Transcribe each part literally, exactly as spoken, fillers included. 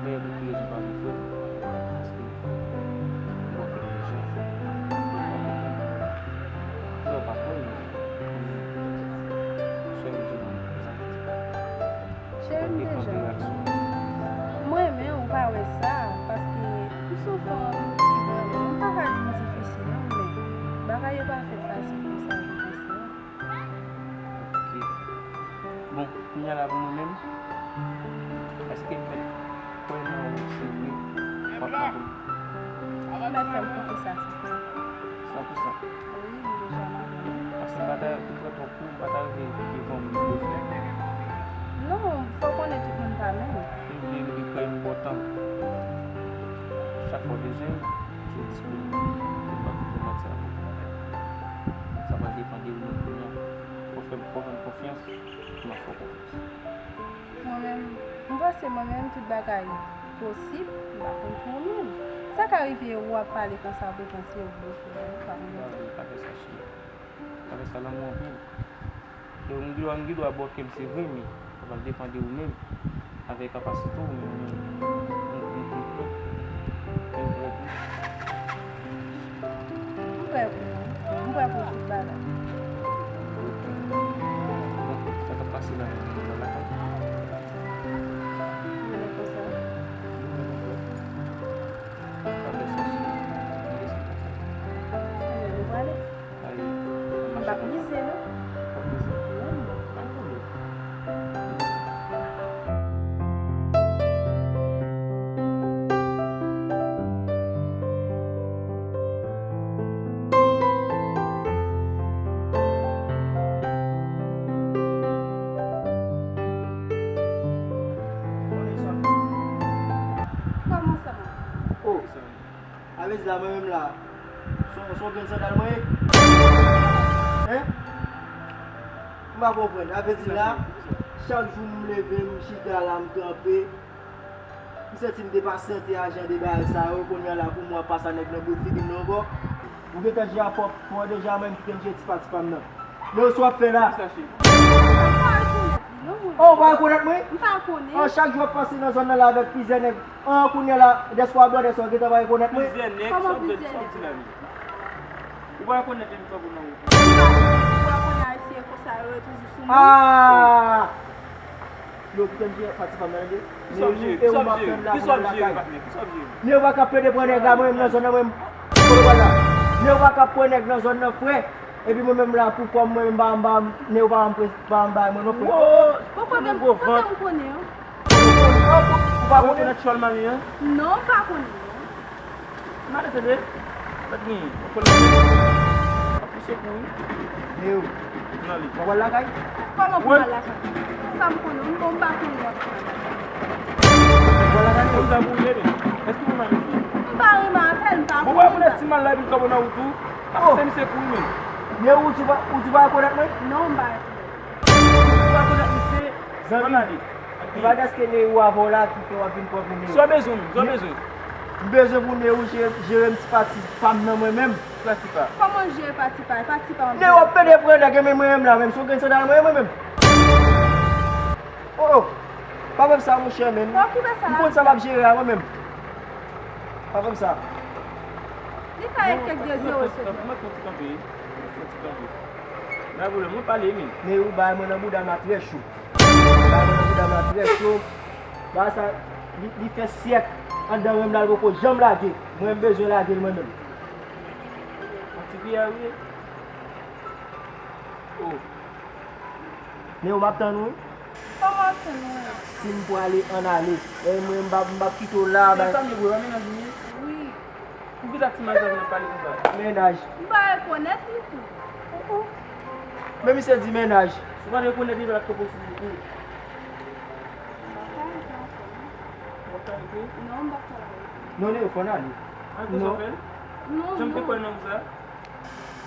Dayè, pou ki rezon pa vle kwè m? Paske m wè kèk jan. Lè w pa kwè m, sè m di w, Cheri m deja. Mwen renmen w, ou pa wè sa, paske m se yon fanm ki vrèman, m pa ka di m difisil non, men bagay yo pa fèt fasil konsa, difisil. Ok. Bon, kounye a la pou mwen menm, èske m mèt kwè nan ou se vre, w ap manke m? Ou mèt fè m konfyans a san pou san. San pou san. Wi, m deja marye. Paske m pa ta, m pran twòp kou, m pa ta vle devan moun yo frè. Non, fò w konnen tout moun pa menm. M vle rive kwè m bon tan. Chak fwa w bezwen m, je disponib. M p ap fè manti avè w. Sa va depann de ou menm kounye a. Fò w fè m, fò w fè m konfyans, m ap fè w konfyans. Mwen menm, m panse mwen menm tout bagay posib, m pa konn pou ou menm. Sa ka rive ou ap pale konsa, poutan se ou k blofe, ou pa konn sa. Pa fè sa, cheri. Pa fè sa, lanmou anpil. Donk, m gen dwa, m gen dwa bòke m, se vre, men sa pral depann de ou menm, avèk kapasite w, men mwen menm, m, m, m, m prè. M prè tou. M prè pou ou. M prè pou tout bagay. Bon, sa k ap pase la menm, nou pral lakay? Ou konnen konsa. Wi, mwen menm vre. Pa fè sa, cheri. M desann lakay. Anben, nou prale? Ay, m p ap mize, non. W ap mize? Non. Pa gen pwoblèm. Kòman sa va? Oh. Sa vle di la, mwen menm la, se yon, se yon grenn sandal mwen ye? Hein? M pa konprann. Sa vle di la, chak jou m leve, m chita la, m kanpe, m santi m te pa sante ajan de bagay sa yo, kounye a la pou mwen ap pase a nèg nan bout figi m nan ankò. Ou gentan di a fò, fò deja mwen m kite m jwe tipa tipa m nan. Men w sa w ap fè la? Kisa cheri? Ou pa rekonèt li non, mwen. Oh, ou pa rekonèt mwen? M pa konnen. Oh, chak jou w ap pase nan zòn nan la avèk plizyè nèg. An, kounye a la, dèske w a blòdè sa, w gentan pa rekonèt mwen? Plizyè nèg, sa w vle di, sa w di la menm? Ou pa rekonèt li, m kanpe nan wout ou. M pa konnen, ou pa konnen ayisyen konsa, yo toujou sou moun. Ah! Yo, kite m jere pati pa m nan, tande. Kisa w ap jere? Kisa w ap jere? Kisa w ap jere, patnè? Kisa w ap jere? Men ou pa ka plede pran nèg la, mwen menm nan zòn nan, mwen menm. Kote w pral la? Men ou pa ka pran nèg nan zòn nan, frè. Epi mwen menm la, pou kò m, mwen menm, m pa, m pa, men ou pa, m pa, m pa, mwen non, frè. Wo! Bon, kote m, kote m konnen an? Ou pa konnen? Ou pa konnen? Ou pa konnen Chòlmami an? Non, m pa konnen, non. M ale tande. Mèt genyen. Ou konnen. Ap pouse kouri. Neo. N ale. W ap al lakay? Kòman pou m al lakay? Sa m konnen, m bon, m pa konnen w ap pran. W ap al lakay, Neo? Kòm sa pou w ye, men. Èske w renmen avè m? M pa renmen avè l, m pa konnen. Bon, w ap konnen ti mal la, epi l kanpe nan wout ou. Ap pouse misye kouri, men. Neo, ou di w pa, ou di w pa rekonèt mwen? Non, m pa rekonèt. Ou pa rekonèt misye? Zanmi. Ann ale. E pa dèske Neyou avè w la ki fè w ap vin pran pou Neyou. Sa w bezwen menm? Sa w bezwen? M bezwen pou Neyou jere, jere m ti pati pa m nan mwen menm. Pati pa? Kòman jere pati pa? E pati pa w ap jere? Neyou ap pede pran nèg, e men mwen menm la menm, se yon grenn sandal mwen ye mwen menm. Oh, oh. Pa fè m sa, monchè, men. Pa okipe sa la. M konn sa m ap jere a mwen menm. Pa fè m sa. Li ka ret kèk de zewo sèt. Mwen fè ti kanpe. Mwen fè ti kanpe. Nan pwoblèm, mwen pale, men. Neyou bay mwen nan bouda m la trè cho. Bay mwen nan bouda m la trè cho. Bagay sa, li, li fè syèk anndan mwen, m la, l poko janm lage. Mwen, m bezwen lage l mwen menm. Yon ti piya, wi. Oh. Neyou, m ap tann ou, wi. Kòman w ap tann mwen? Si m prale, ann ale. E mwen, m p ap, m p ap kite w la, bay. Se fanmi w, pa mennaj ou ye? Wi. Poukisa ti mal sa vin ap pale konsa? Mennaj. M pa rekonèt li tou. Men misye di mennaj. Si w pa rekonèt li, l ap poko sou ou. M pa ka rete ankò, non. W ap ka rete? Non, m pa ka rete. Non, Neyou, fò n ale. An, konsa w fè l? Non, non. Jan m te kwè nan ou sa?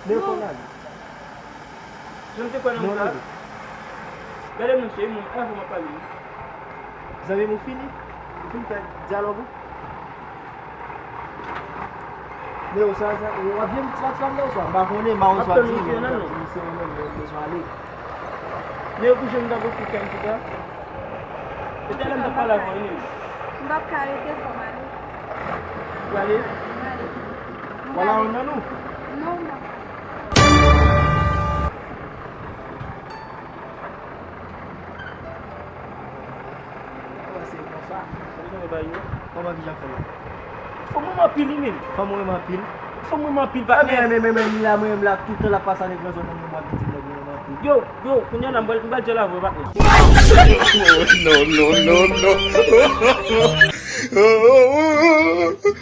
Neyou, fò n ale. Jan m te kwè nan ou sa? Gade mwen, cheri, mwen, ann, fò m ap pale. Zanmi m, ou fini? Ou fin fè dyalòg ou? Neyou, sa, sa, w ap jwenn ti pati pa m nan ou sa? M pa konnen, m pa konn sa w ap di, men m ap di misye mwen menm, men m bezwen ale. Neyou, pou jwenn m ta pou fè m tout sa? Etènèl, m t ap pale avè w, wi. M p ap ka rete, fò m ale. Ou ale? M ale. Wala yon nan nou? Non, m p ap ale. Kòman se konsa? Kòman ki jan fè la? Fanm mwen anpil, wi, men. Fanm mwen anpil. Fanm mwen anpil, patnè. Men, men, men, men, li la, mwen menm la, tout tan l ap pase avèk granzòn nan, mwen ap di nèg mwen anpil. Yo, yo, kounye a la, m pral, m pral di l avè w, patnè. No, no, no, no.